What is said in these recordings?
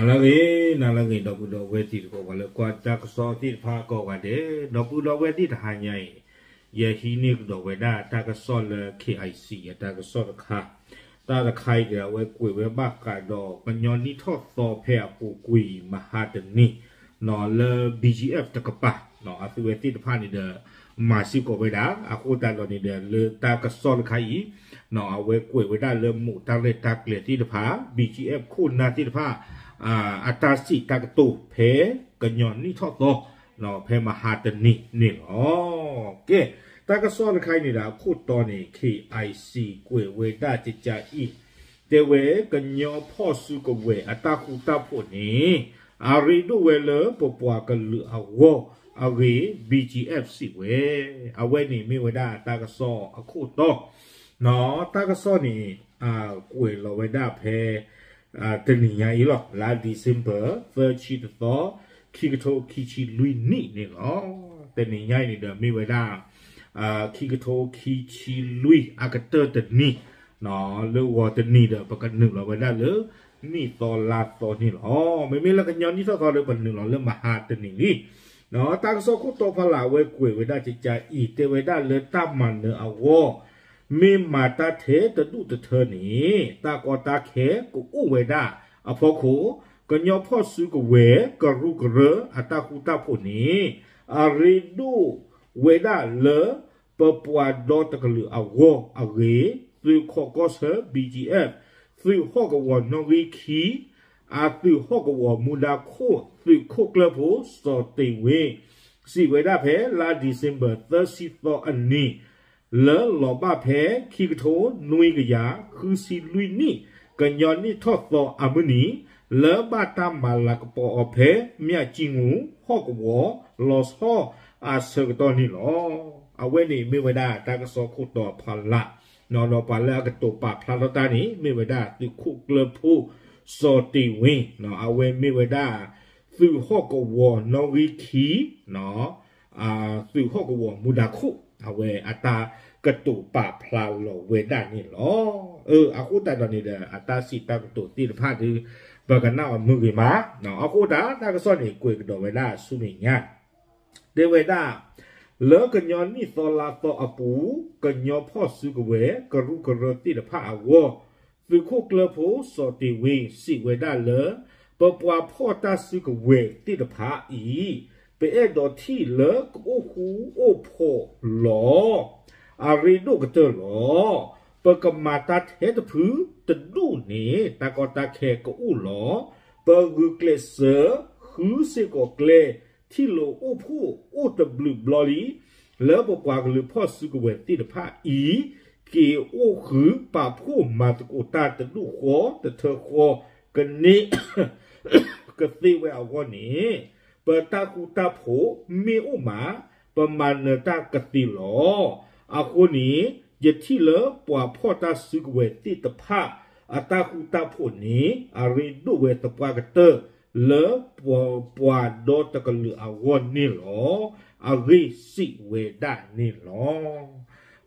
နၤလၢအဂ့ၤ, နၤလၢအဂ့ၤ ဒီပုၢ်ဒီဝဲၢ်သ့ၣ်တဖၣ် ပှၤလၢကွၢ်တၢ်ကစီၣ်သ့ၣ်တဖၣ်ကိးဂၤဒဲး, ဒီပုၢ်ဒီဝဲၢ်သ့ၣ်တဟါညါအံၤ, ယဟံးန့ၢ်ကဒီးဝဲဒၣ်တၢ်ကစီၣ်လၢ K I C အတၢ်ကစီၣ်တခါ, တၢ်တခါအံၤဒီး အဝဲကွဲးဝဲဘၣ်ဃးဒီး ကညီနံၣ်ထီၣ်သီဖဲအပူၤကွံာ်မဟါတနံၤ လၢ B G F တကပၤ အသုဝဲသ့ၣ်တဖၣ်န့ၣ်ဒီး မၤစ့ၢ်ကီးဝဲဒၣ်, အဃိသတးဒီးန့ၣ်ဒီး လၢတၢ်ကစီၣ်တခါအံၤ အဝဲကွဲးဝဲဒၣ်လၢ မိၢ်တၢ်ရဲၣ်တၢ်ကျဲၤသ့ၣ်တဖၣ် B G F ခိၣ်နၢ်သ့ၣ်တဖၣ် အတၢ်စံးတၢ်ကတိၤဖဲကညီနံၣ်ထီၣ်သီ ဖဲမဟါတနံၤန့ၣ်လီၤ. ကဲ, တၢ်ကစီၣ်တခါအံၤန့ၣ်ဒီး အခိၣ်တီန့ၣ် K I C ကွဲးဝဲဒၣ်ကကါအံၤ, တဲဝဲ ကညီဖီၣ်စုကဝဲၤအတၢ်ဃူတၢ်ဖိးန့ၣ် အရ့ဒိၣ်ဝဲလၢပပှၤကလုာ်အဂီၢ်အဂ့ၢ် B G F စံးဝဲ, အဝဲန့ၣ်မ့ၢ်ဝဲဒၣ်တၢ်ကစီၣ်အခိၣ်တီ, တၢ်ကစီၣ်န့ၣ် ကွဲးလီၤဝဲဒၣ်ဖဲ တနံၤညါအံၤလီၤ, လါ December သၢဆံတသီ, ခံကထိခံဆံလွံၢ်နံၣ်န့ၣ်လီၤ. တနံၤညါအံၤန့ၣ်ဒီးမ့ၢ်ဝဲဒၣ် ခံကထိခံဆံလွံၢ်အကတၢၢ်တနံၤ, လၢဂီၤတနံၤဒီး ပကနုာ်လီၤဝဲဒၣ်လၢ နံၣ်သီလါသီန့ၣ်လီၤ. မ့မ့ၢ်လၢကညီနံၣ်ထီၣ်သီဒီး ပနုာ်လီၤလၢမဟါတနံၤလံ. တၢ်ကစီၣ်ခိၣ်တီဖီလာ် အဝဲကွဲးဝဲဒၣ်ကကါအံၤ တဲဝဲဒၣ်လၢတၢ်မၤနၢၤအဂီၢ် မ့ၢ်မၤတၢ်ထဲတဒူၣ်တထၢန့ၣ် တၢ်ကီတၢ်ခဲကအိၣ်ဝဲဒၣ်အဖီခိၣ်, ကညီဖီၣ်စုကဝဲၤ ကရူၢ်ကရၢအတၢ်ဃူတၢ်ဖိးန့ၣ် အရ့ဒိၣ်ဝဲဒၣ်လၢ ပပှၤဒီတကလုာ်အဂီၢ်အဂ့ၢ်, သုးခိးကီၢ်ဆၢ B G F သုးဟီၣ်ကဝီၤနီၣ်ဂံၢ်ခံ အသုးဟီၣ်ကဝီၤမူဒါခိၣ် သုးခိၣ်ကျၢၢ်ဖိ စီၤတ့ၢ်ဝ့ စံးဝဲဒၣ်ဖဲလါ December သၢဆံသီအနံၤ လၢလီၤဘၣ်ဖဲ ခံကထိနွံကယၤဃုဆံလွံၢ်နံၣ် ကညီနံၣ်ထီၣ်သီအမုၢ်နံၤ လၢဘၣ်တၢ်မၤလၤကပီၤအီၤဖဲ မၠၣ်ကၠံမူ ဟီၣ်ကဝီၤ လီၤဆီအဆၢကတီၢ်န့ၣ်လီၤ. အဝဲန့ၣ်မ့ၢ်ဝဲဒၣ်တၢ်ကစီၣ်ခိၣ်တီဖီလာ်, ဒီးပှၤလၢအကတိၤပာ်ဖျါထီၣ်တၢ်န့ၣ် မ့ၢ်ဝဲဒၣ်သုးခိၣ်ကျၢၢ်ဖိ စီၤတ့ၢ်ဝ့ အဝဲမ့ၢ်ဝဲဒၣ် သုးဟီၣ်ကဝီၤနီၣ်ဂံၢ်ခံ သုးဟီၣ်ကဝီၤမူဒါခိၣ် အဝဲအတၢ်ကတိၤပာ်ဖျါလီၤဝဲဒၣ်န့ၣ်လီၤ. အဃိသတးဒီးန့ၣ်ဒီး အတၢ်စံးတၢ်ကတိၤသ့ၣ်တဖၣ်ဒီး ပကနၣ်အီၤမုာ်ဂ့ၤမး, အဃိသတး တၢ်ကစီၣ်န့ၣ် ကွဲးကဒီးဝဲဒၣ်ဆူမဲာ်ညါ တဲဝဲဒၣ် လၢကညီနံၣ်သီလါသီအပူၤ ကညီဖီၣ်စုကဝဲၤ ကရူၢ်ကရၢသ့ၣ်တဖၣ်အဂီၢ် သုးခိၣ်ကျၢၢ်ဖိစီၤတ့ၢ်ဝ့ စံးဝဲဒၣ်လၢ ပပှၤဖီၣ်တၢ်စုကဝဲၤသ့ၣ်တဖၣ်အံၤ ပအဲၣ်ဒိးထံၣ်လၢကအိၣ်ဃူအိၣ်ဖိးလီၤ. အရ့ဒိၣ်ကတၢၢ်လီၤ. ပကမၤတၢ်ထဲတဖုတဒူၣ်န့ၣ် တၢ်ကီတၢ်ခဲကအိၣ်လီၤ. ပဂုာ်ကျဲးစၢးဃုစ့ၢ်ကီးကျဲ ထံၣ်လိာ်အိၣ်ဖှိၣ်အိၣ်တဘျုးဘျီလံ လၢပပှၤကလုာ်ဖီၣ်စုကဝဲၤသ့ၣ်တဖၣ်အံၤ က့ၤအိၣ်ဃုာ်ပာ်ဖှိၣ်မၤသကိးတၢ်တဒူၣ်ဃီတထၢဃီ ကန့ၢ်ကသ့ဝဲအဂီၢ်န့ၣ် ပတၢ်ဃူတၢ်ဖိးမ့ၢ်အိၣ်မး ပမၤနၢၤတၢ်ကသ့လီၤ. အဃိန့ၣ် ယထံၣ်လၢပှၤဖီၣ်တၢ်စုကဝဲၤသ့ၣ်တဖၣ် အတၢ်ဃူတၢ်ဖိးန့ၣ် အရ့ဒိၣ်ဝဲသပှၢ်ကတၢၢ် လၢပပှၤဒီတကလုာ်အဂီၢ်န့ၣ်လီၤ. အဂ့ၢ်စံးဝဲဒၣ်န့ၣ်လီ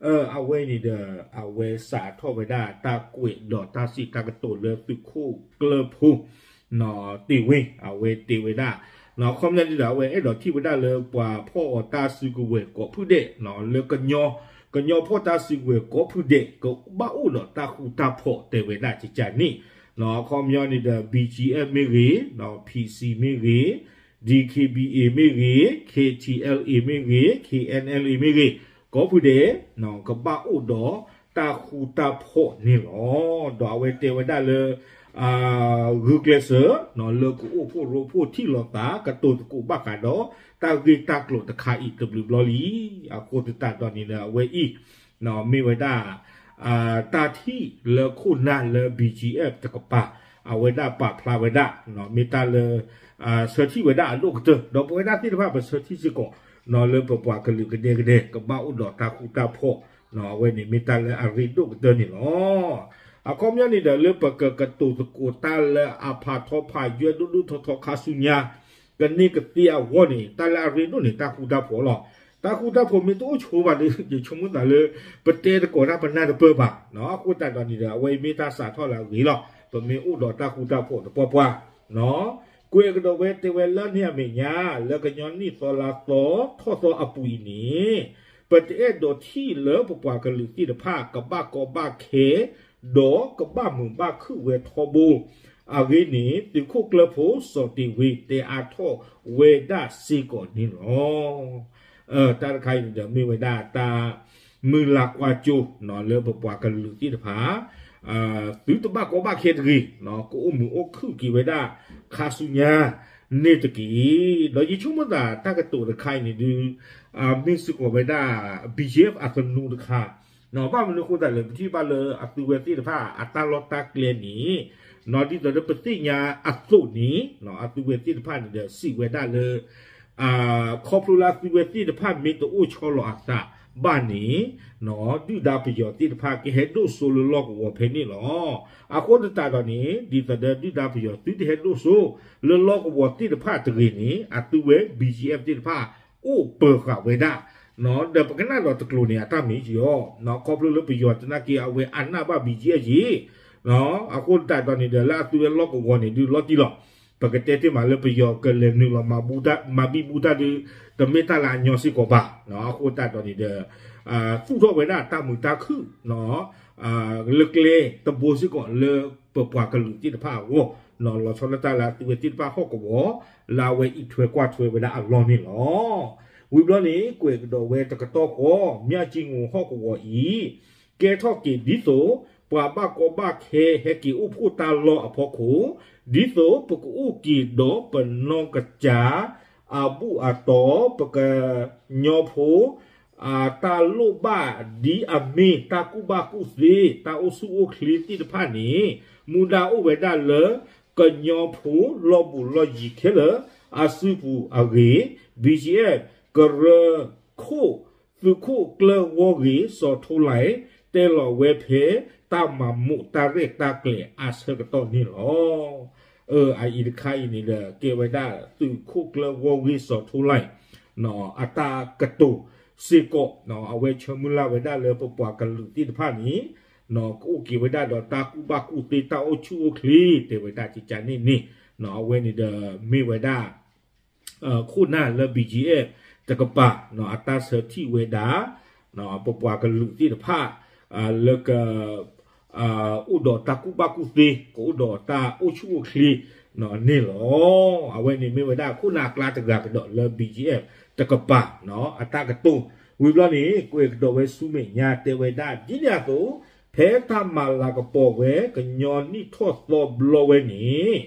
ၤ. အဝဲန့ၣ်ဒီး အဝဲစးထီၣ်ဝဲဒၣ်တၢ်ကွဲးဒီးတၢ်စံးတၢ်ကတိၤလၢသုးခိၣ်ကျၢၢ်ဖိ တ့ၢ်ဝ့ အဝဲတဲဝဲဒၣ် အခီပညီန့ၣ်ဒီး အဝဲအဲၣ်ဒိးထံၣ်ဝဲဒၣ်လၢပှၤဖီၣ်အီၤတၢ်စုကဝဲၤကိးဖုဒဲး လၢကညီ ကညီဖီၣ်တၢ်စုကဝဲၤကိးဖုဒဲး ကဘၣ်အိၣ်ဒီးတၢ်ဃူတၢ်ဖိးတဲဝဲဒၣ်ကကန့ၣ် အခီပညီန့ၣ်ဒီး B G F မ့ၢ်ဂ့ၤ, P C မ့ၢ်ဂ့ၤ, D K B A မ့ၢ်ဂ့ၤ, K T L A မ့ၢ်ဂ့ၤ, K N L A မ့ၢ်ဂ့ၤ, ကိးဖုဒဲး ကဘၣ်အိၣ်ဒီးတၢ်ဃူတၢ်ဖိးန့ၣ်လီၤ. ဒီးအဝဲတဲဝဲဒၣ်လၢ ဂုာ်ကျဲးစၢး လၢကအိၣ်ဖှိၣ်ရိဖှိၣ်ထံၣ်လိာ်သး ကတိၤသကိးဘၣ်ဃးဒီး တၢ်ဂ့ၢ်တၢ်ကျိၤတခါအံၤတဘျုးဘျီလံ. အဃိသတးဒီးန့ၣ်ဒီး အဝဲအံၤ မ့ၢ်ဝဲဒၣ် တၢ်ထံၣ်လၢခိၣ်နၢ်လၢ B G F တကပၤ အဝဲဒၣ်ပာ်ဖျါဝဲဒၣ် မ့ၢ်တၢ်လၢ ဆၢထံၣ်ဝဲဒၣ်အဒိၣ်ကတၢၢ် ဒီးပဝဲဒၣ်သ့ၣ်တဖၣ်ပဆၢထံၣ်စ့ၢ်ကီး လၢပပှၤကလုာ်ကဒဲကဒဲ ကဘၣ်အိၣ်ဒီးတၢ်ဃူတၢ်ဖိး အဝဲန့ၣ်မ့ၢ်တၢ်လၢအရ့ဒိၣ်ကတၢၢ်န့ၣ်လီၤ. အခီပညီန့ၣ်ဒီး လၢပကကတိၤသကိးတၢ်လၢအဖးထီဖးယွဲၢ်ဒိၣ်ဒိၣ်ထီထီခါဆူညါ ကန့ၢ်ကသ့အဂီၢ်န့ၣ် တၢ်လၢအရ့ဒိၣ်န့ၣ် တၢ်ဃူတၢ်ဖိးလီၤ. တၢ်ဃူတၢ်ဖိးမ့ၢ်တအိၣ်ဆိဘၣ်ဒီး ယဆိကမိၣ်သးလၢ ပတဲသကိးတၢ်ပနၢ်တပၢၢ်ဘၣ်. အဃိသတးဒီးန့ၣ်ဒီး အဝဲအံၤမ့ၢ်တၢ်စးထီၣ်လၢအဂ့ၤလီၤ. ပမ့ၢ်အိၣ်ဒီးတၢ်ဃူတၢ်ဖိးတပှၢ်ပှၢ် ကွဲးကဒီးဝဲတဲဝဲလၢန့ၣ်အမဲာ်ညါ လၢကညီနံၣ်သီလါသီထီၣ်သီအပူၤအံၤန့ၣ် ပတအဲၣ်ဒိးထံၣ်လၢပပှၤကလုာ်သ့ၣ်တဖၣ် ကဘၣ်ကီဘၣ်ခဲ ဒီးကဘၣ်မုာ်ဘၣ်ခုၣ်ဝဲထီဘိ အဂ့ၢ်န့ၣ် သုးခိၣ်ကျၢၢ်ဖိစီၤတ့ၤဝ့တဲအါထီၣ်ဝဲဒၣ်စ့ၢ်ကီးန့ၣ်လီၤ. တၢ်တခါအံၤန့ၣ်ဒီးမ့ၢ်ဝဲဒၣ်တၢ်မုၢ်လၢ်ကွၢ်စိလၢပပှၤကလုာ်သ့ၣ်တဖၣ် သုတဘၣ်ကီဘၣ်ခဲတဂ့ၤ, ကအိၣ်မုာ်အိၣ်ခုၣ်က့ၤဝဲဒၣ်ခါဆူညါန့ၣ်တက့ၢ်. ဒီးယဆိကမိၣ်သးတၢ်ကတိၤတခါအံၤန့ၣ်ဒုး မ့ၢ်စ့ၢ်ကီးဝဲဒၣ် ဘံၣ်ကၠံၣ်အ့ၣ်ဖ် အသနူတခါ, ဘၣ်မနုၤအဃိသတးလဲၣ် ပထံၣ်ဘၣ်လၢအသုဝဲသ့ၣ်တဖၣ်အတၢ်လီၢ်တၢ်ကျဲန့ၣ် ဒ်သိးဒီးပသ့ၣ်ညါအသိးန့ၣ် အသုဝဲသ့ၣ်တဖၣ်န့ၣ်ဒီးစံးဝဲဒၣ်လၢ ခီဖျိလၢအသုဝဲသ့ၣ်တဖၣ်မ့ၢ်တအိၣ်ဆီလီၤအသးဘၣ်န့ၣ် ဒုၣ်ဒါပယီၤသ့ၣ်တဖၣ်ကဟဲဒိၣ်စိလၢလီၢ်ကဝီၤဖဲန့ၣ်လီၤ. အဃိသတးဒီးန့ၣ် ဒ်သိးဒီးဒုၣ်ဒါပယီၤသုတဟဲဒိၣ်စိလၢလီၢ်ကဝီၤသ့ၣ်တဖၣ်တဂ့ၤန့ၣ် အသုဝဲ ဘံၣ်ကၠံၣ်အ့ၣ်ဖ် သ့ၣ်တဖၣ် အိၣ်ပၢၤဃာ်ဝဲဒၣ် ဒီးပကနၣ်ဒီးတကျိၤန့ၣ် အတၢ်မ့ၢ်ယီၤ ခီဖျိလၢပယီၤသနာ်က့ အဝဲအနၢ်ဘၣ် ဘံၣ်ကၠံၣ်အ့ၣ်ဖ် အဃိသတးဒီးန့ၣ်ဒီး လၢအသုဝဲလီၢ်ကဝီၤန့ၣ်ဒုးလီၤတံၢ်လီၤ. ပကတဲတ့ၢ်မးလၢပယီၤကလဲၤနုာ်လီၤမၤဘံၣ်ဘူၣ်တၢ်ဒုး တမ့ၢ်တၢ်လၢအညီစ့ၢ်ကီးဘၣ်. အဃိသတးဒီးန့ၣ်ဒီး သူၣ်ထီၣ်ဝဲဒၣ်တၢ်မုာ်တၢ်ခုၣ် လၢကျဲတဘိစ့ၢ်ကီးလၢပပှၤကလုာ်သ့ၣ်တဖၣ်အဂီၢ် လီၤဆီဒၣ်တၢ်လၢအသုဝဲသ့ၣ်တဖၣ်ဟီၣ်ကဝီၤ လၢအဝဲအံးထွဲကွၢ်ထွဲဝဲဒၣ်အလီၢ်န့ၣ်လီၤ. ဝံၤဘျီန့ၣ် ကွဲးကဒီးဝဲတကတီၢ်ဃီ မၠၣ်ကၠံငိၤဟီၣ်ကဝီၤအံၤ ကဲထီၣ်က့ၤဒ်သိး ပှၤဘၣ်ကီဘၣ်ခဲဟဲက့ၤအိၣ်ဖှိၣ်တၢ်လီၢ်အဖီခိၣ် ဒ်သိးပကအိၣ်က့ၤဒီးပနီၢ်ကစၢ် အဘူၣ်အတီၢ် ပကညီဖိ တၢ်လိၣ်ဘၣ်ဒ်အမ့ၢ်တၢ်ကူၣ်ဘၣ်ကူၣ်သ့ တၢ်အိၣ်ဆူၣ်အိၣ်ချ့သ့ၣ်တဖၣ်န့ၣ် မူဒါအိၣ်ဝဲဒၣ်လၢ ကညီဖိလီၢ်ဘူးလီၢ်ယံၤခဲလၢာ် အစုပူၤအဂ့ၢ် ဘံၣ်ကၠံၣ်အ့ၣ်ဖ် ကရၢခိၣ် သုးခိၣ်ကျၢၢ်ဂီၢ်ဂ့ၤ စီၤထိလၢ် တဲလီၤဝဲဖဲ တၢ်မၤမိၣ်တၢ်ရဲၣ်တၢ်ကျဲၤအဆၢကတီၢ်န့ၣ်လီၤ. အအံၤတခါအံၤန့ၣ်ဒီး ကဲဝဲဒၣ်သုးခိၣ်ကျၢၢ်ဂီၢ်ဂ့ၤ စီၤထိလၢ် အတၢ်ကတိၤစ့ၢ်ကီး အဝဲဆၢမုၢ်လၢ်ဝဲဒၣ်လၢပပှၤကလုာ်သ့ၣ်တဖၣ်န့ၣ် ကအိၣ်က့ၤဝဲဒၣ်ဒီးတၢ်ကူၣ်ဘၣ်ကူၣ်သ့ တၢ်အိၣ်ဆူၣ်အိၣ်ချ့ တဲဝဲဒၣ်ကကန့ၣ်န့ၣ် အဝဲန့ၣ်ဒီးမ့ၢ်ဝဲဒၣ် ခိၣ်နၢ်လၢ ဘံၣ်ကၠံၣ်အ့ၣ်ဖ် တကပၤ အတၢ်ဆၢထံၣ်ဝဲဒၣ် ပပှၤကလုာ်သ့ၣ်တဖၣ် လၢက အိၣ်ဒီးတၢ်ကူၣ်ဘၣ်ကူၣ်သ့ ကအိၣ်ဒီးတၢ်အိၣ်ဆူၣ်အိၣ်ချ့န့ၣ်လီၤ. အဝဲန့ၣ်မ့ၢ်ဝဲဒၣ်ခိၣ်နၢ်အကျါတဂၤကဒီးလၢ ဘံၣ်ကၠံၣ်အ့ၣ်ဖ် တကပၤ အတၢ်ကတိၤ ဝံၤဘျီန့ၣ် ကွဲးကဒီးဝဲဆူမဲာ်ညါတဲဝဲဒၣ် ဒ်န့ၣ်အသိး ဖဲတၢ်မၤလၤကပီၤဝဲ ကညီနံၣ်ထီၣ်သီဘျီဝဲန့ၣ်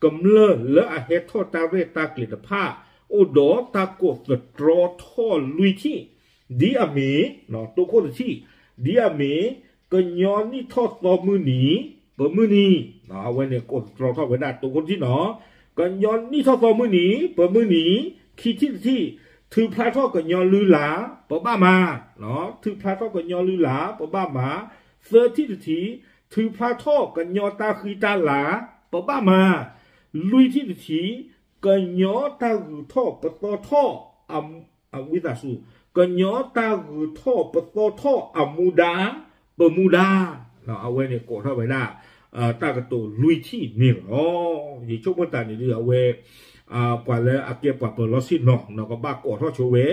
ကမျၢၢ်လၢအဟဲထီၣ်တၢ်ရဲၣ်တၢ်ကျဲၤတဖၣ် အိၣ်ဒီးတၢ်ကိးသတြီထီၣ်လွံၢ်ထံၣ် ဒ်အမ့ၢ် တိခိၣ်တထံၣ် ဒ်အမ့ၢ် ကညီနံၣ်ထီၣ်သီမုၢ်နံၤ ပမုၢ်နံၤ အဝဲန့ၣ်ကိးသတြီထီၣ်ဝဲဒၣ်တိခိၣ်တထံၣ်နီၤ ကညီနံၣ်ထီၣ်သီမုၢ်နံၤ ပမုၢ်နံၤ ခံထံၣ်တထံၣ် ထုးဖျါထီၣ်ကညီလုၢ်လၢ် ပဘၣ်မၤ ထုးဖျါထီၣ်ကညီလုၢ်လၢ် ပဘၣ်မၤ သၢထံၣ်တထံၣ် ထုးဖျါထီၣ်ကညီတၢ်ဃံတၢ်လၤ ပဘၣ်မၤ လွံၢ်ထံၣ်တထံၣ် ကညီတၢ်ဂုၤထီၣ်ပသီထီၣ် ဝံသးစူၤ ကညီတၢ်ဂုၤထီၣ်ပသီထီၣ်အမူဒါ ပမူဒါ အဝဲန့ၣ်ကိးထီၣ်ဝဲဒၣ် တၢ်ကတိၤလွံၢ်ထံၣ်န့ၣ်လီၤ. ယဆိကမိၣ်သးန့ၣ်ဒုး အဝဲ ပှၤလၢအကဲပှၤပၢၤလီၢ်ဆ့ၣ်နီၤ ကဘၣ်ကိးထီၣ်ဆိဝဲ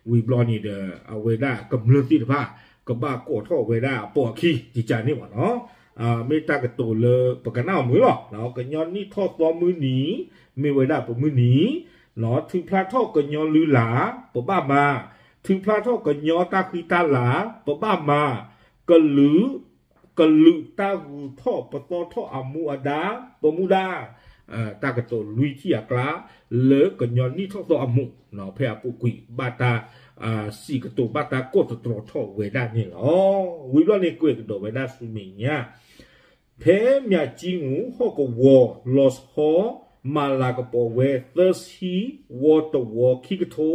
ဝံၤဘျီန့ၣ်ဒီး အဝဲဒၣ်ကမျၢၢ်သ့ၣ်တဖၣ် ကဘၣ်ကိးထီၣ်ဝဲဒၣ်ပိာ်အခံ ကကန့ၣ်ဘၣ်နီၤ မ့ၢ်တၢ်ကတိၤလၢပကနၣ်အီၤမုာ်လီၤ. ကညီနံၣ်ထီၣ်သီမုၢ်နံၤ မ့ၢ်ဝဲဒၣ်ပမုၢ်နံၤ ထုးဖျါထီၣ်ကညီလုၢ်လၢ် ပဘၣ်မၤ ထုးဖျါထီၣ်ကညီတၢ်ဃံတၢ်လၤ ပဘၣ်မၤ ကလုာ် ကလုာ်တၢ်ဂုၤထီၣ်ပသီထီၣ်အမူအဒါ ပမူဒါ တၢ်ကတိၤလွံၢ်ထံၣ်အကျါ လၢကညီနံၣ်ထီၣ်သီအမူး ဖဲအပူၤကွံာ်ဘၣ်တၢ် စံးကတိၤဘၣ်တၢ်ကိးသတြီထီၣ်ဝဲဒၣ်န့ၣ်လီၤ. ဝံၤဘျီန့ၣ်ကွဲးကဒီးဝဲဒၣ်ဆူမဲာ်ညါ ဖဲမၠးကၠံငူၢ်ဟီၣ်ကဝီၤ လီၤဆီ မၤလၤကပီၤဝဲသၢဆံ ဝီတဝီခံကထိ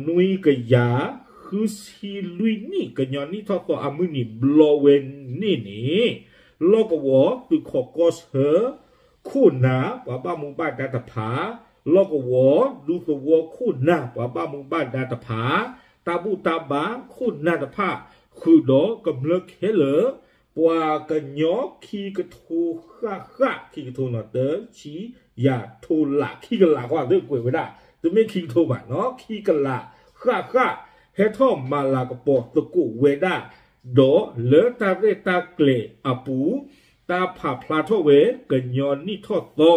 နွံကယၤ ဃုဆံလွံၢ်နံၣ် ကညီနံၣ်ထီၣ်သီအမုၢ်နံၤဘျီဝဲန့ၣ်န့ၣ် လီၢ်ကဝီၤသုးခိးကီၢ်ဆၢ ခိၣ်နၢ်ပှၤဘၣ်မူဘၣ်ဒါတဖၣ် လီၢ်ကဝီၤဒူသဝီခိၣ်နၢ် ပှၤဘၣ်မူဘၣ်ဒါတဖၣ် တၢ်ဘူၣ်တၢ်ဘါခိၣ်နၢ်တဖၣ် ဃုာ်ဒီးကမျၢၢ်ခဲလၢာ် ပှၤကညီခံကထိဃၣ်ဃၣ် ခံကထိနီၤ တဆံယၤထိလး ခံကလးဃီ သ့ၣ်ကွဲးဝဲဒၣ် တမ့ၢ်ခံကထိဘၣ်နီၤ ခံကလးဃၣ်ဃၣ် ဟဲထီၣ်မၤလၤကပီၤသကိးဝဲဒၣ် ဒီးလၢတၢ်ရဲၣ်တၢ်ကျဲၤအပူၤ တၢ်ဖးဖျါထီၣ်ဝဲ ကညီနံၣ်ထီၣ်သီ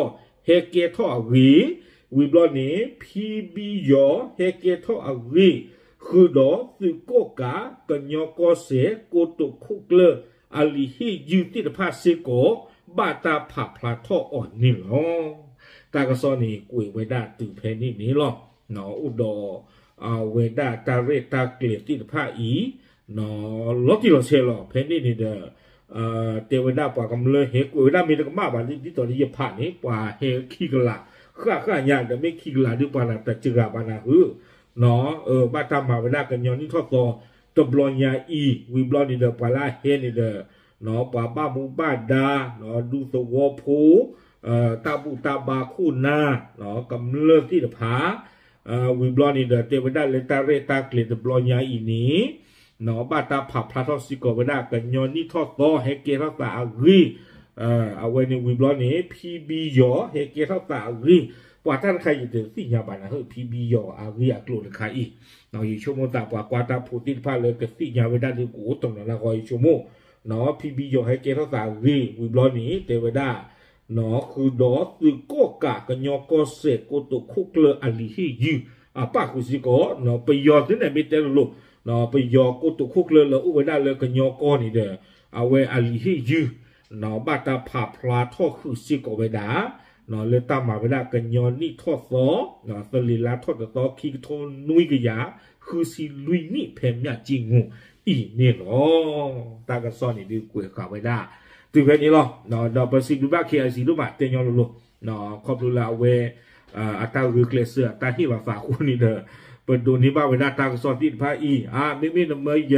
ဟဲကဲထီၣ်အဂ့ၢ်, ဝံၤဘျီန့ၣ် ဖံဘံယီၤ ဟဲကဲထီၣ်အဂ့ၢ်, ဃုာ်ဒီးသုးကီၣ်ကး ကညီကီၢ်စဲၣ် ကိတိာ်ခိၣ်ကျၢၢ်အလံာ်ဟ့ၣ်ယုၢ်သ့ၣ်တဖၣ်စ့ၢ်ကီး ဘၣ်တၢ်ဖးဖျါထီၣ်အီၤန့ၣ်လီၤ. တၢ်ကစီၣ်န့ၣ် ကွဲးဝဲဒၣ်တုၤဖဲန့ၣ်န့ၣ်လီၤ. အိၣ်ဒီး အဝဲဒၣ်တၢ်ရဲၣ်တၢ်ကျဲၤသ့ၣ်တဖၣ်အံၤ လီၤတံၢ်လီၤဆဲးလီၤ. ဖဲန့ၣ်န့ၣ်ဒီး တဲဝဲဒၣ်ပှၤကမျၢၢ်ဟဲကွဲးဝဲဒၣ်မ့ၢ်တကမၣ်ဘၣ် ဒ်သိးလၢယဖးန့ၣ် ပှၤဟဲခံကလး ဃၣ်ဃၣ်ညါ ဒီးမ့ၢ်ခံကလးဒုးပှၤနၤတစှၤဘၣ်နၤဧၢ ဘၣ်တၢ်မၤဝဲဒၣ်ကညီနံၣ်ထီၣ်သီ တဘျီညါအံၤ ဝံၤဘျီန့ၣ်ဒီး ပှၤလၢအဟဲန့ၣ်ဒီး ပှၤဘၣ်မူဘၣ်ဒါ ဒူသဝီဖိ တၢ်ဘူၣ်တၢ်ဘါခိၣ်နၢ် ကမျၢၢ်သ့ၣ်တဖၣ် ဝံၤဘျီန့ၣ်ဒီး တဲဝဲဒၣ်လၢတၢ်ရဲၣ်တၢ်ကျဲၤတဘျီညါအံၤန့ၣ် ဘၣ်တၢ်ဖးဖျါထီၣ်စ့ၢ်ကီးဝဲဒၣ် ကညီနံၣ်ထီၣ်သီ ဟဲကဲထီၣ်သးအဂ့ၢ် အဝဲန့ၣ်ဝံၤဘျီန့ၣ် ဖံဘံယီၤ ဟဲကဲထီၣ်သးအဂ့ၢ် ပှၤတၢ်တခါယတသ့ၣ်ညါဘၣ်နၤ ဖံဘံယီၤအဂ့ၢ်အကျိၤတခါအံၤ ယဆိကမိၣ်သးပှၤကွၢ်တၢ်ဖိသ့ၣ်တဖၣ်လၢကသ့ၣ်ညါဝဲဒၣ်ဒီးကအိၣ်တနီၤလၢအဂီၢ် ယဆိကမိၣ် ဖံဘံယီၤဟဲကဲထီၣ်သးအဂ့ၢ် ဝံၤဘျီန့ၣ် တဲဝဲဒၣ် ဃုာ်ဒီးသုးကီၣ်ကး ကညီကီၢ်စဲၣ် ကိတိာ်ခိၣ်ကျၢၢ်အလံာ်ဟ့ၣ်ယုၢ် အပၣ်ဃုာ်စ့ၢ်ကီး ပယီၤသ့ၣ်န့ၣ်မ့ၢ်တဲလိၤလိၤ ပယီၤကိတိာ်ခိၣ်ကျၢၢ်လၢအိၣ်ဝဲဒၣ်လၢကညီကီၢ်န့ၣ်ဒီး အဝဲအလံာ်ဟ့ၣ်ယုၢ် ဘၣ်တၢ်ဖးဖျါထီၣ်ဃုာ်စ့ၢ်ကီးဝဲဒၣ် လၢတၢ်မၤဝဲဒၣ်ကညီနံၣ်ထီၣ်သီ သလ့ၤလါထီၣ်တသီ ခံကထိနွံကယၤ ဃုဆံလွံၢ်နံၣ် ဖဲမၠၣ်ကၠံမူၤအံၤန့ၣ်လီၤ. တၢ်ကစီၣ်န့ၣ်ဒုးကွဲးဃာ်ဝဲဒၣ် တုၤဖဲန့ၣ်လီၤ. ဒီးပစံးဘျုးဘၣ် KIC ဒိၣ်မး တဲညီလိၤလိၤ ခီဖျိလၢအဝဲ အတၢ်ဂုာ်ကျဲးစၢးအတၢ်ဟ့ၣ်လီၤသးအဃိန့ၣ်ဒီး ပဒိးန့ၢ်ဘၣ်ဝဲဒၣ်တၢ်ကစီၣ်သ့ၣ်တဖၣ်အံၤ အါ မ့မ့ၢ်နမၢယ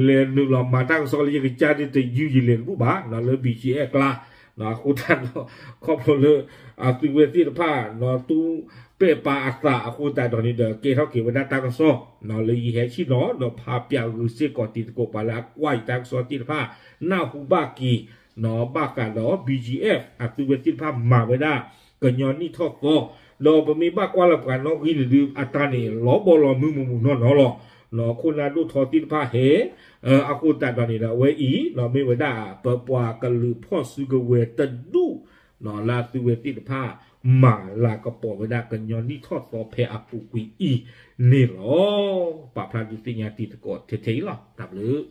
လဲၤနုာ်လီၤမၤတၢ်ကစီၣ်လၢယကစၢ်ဒုးတယုၢ်ယလဲၤတဘူၣ်ဘၣ် လၢ ဘီၣ်ကၠံအဲၣ် ကျါ အဃိသတးဒီး ခီဖျိလၢ အသုဝဲသ့ၣ်တဖၣ် တူၢ်ပဲာ်ပာ်အသးအဃိသတးဒီးန့ၣ်ဒီး ကဲထီၣ်က့ၤဝဲဒၣ်တၢ်ကစီၣ် လၢယဟဲဆ့ၣ်နီၤ ဒီးဖးပၠးဂုာ်စ့ၢ်ကီးတံၤသကိးပှၤလၢအကွၢ်ယတၢ်ကစီၣ်သ့ၣ်တဖၣ် နၢ်ဟူဘၣ်က့ၤ ဘၣ်ဃးဒီး ဘီၣ်ကၠံအဲၣ် အသုဝဲသ့ၣ်တဖၣ်မၤဝဲဒၣ် ကညီနံၣ်ထီၣ်သီ ဒီးပမ့ၢ်ဘၣ်ကွၢ်လၢပှၤနီၣ်ဂံၢ်န့ၣ်ဒုး အတၢ်န့ၣ် လီၤဘီလီၤမုၢ်မုၢ်မုၢ်နီၢ်နီၢ်လီၤ. ခိၣ်နၢ်ဒိၣ်ထီသ့ၣ်တဖၣ်ဟဲ အဃိသတးဒီးန့ၣ်ဒီး အဝဲအံၤ မ့ၢ်ဝဲဒၣ် ပပှၤကလုာ်ဖီၣ်စုကဝဲၤတဒူၣ် လၢအသုဝဲသ့ၣ်တဖၣ် မၤလၤကပီၤဝဲဒၣ်ကညီနံၣ်ထီၣ်သီဖဲအပူၤကွံာ်အံၤန့ၣ်လီၤ. ပာ်ဖျါဒုးသ့ၣ်ညါတံၤသကိးထဲထဲအံၤလီၤ. တၢ်ဘျုး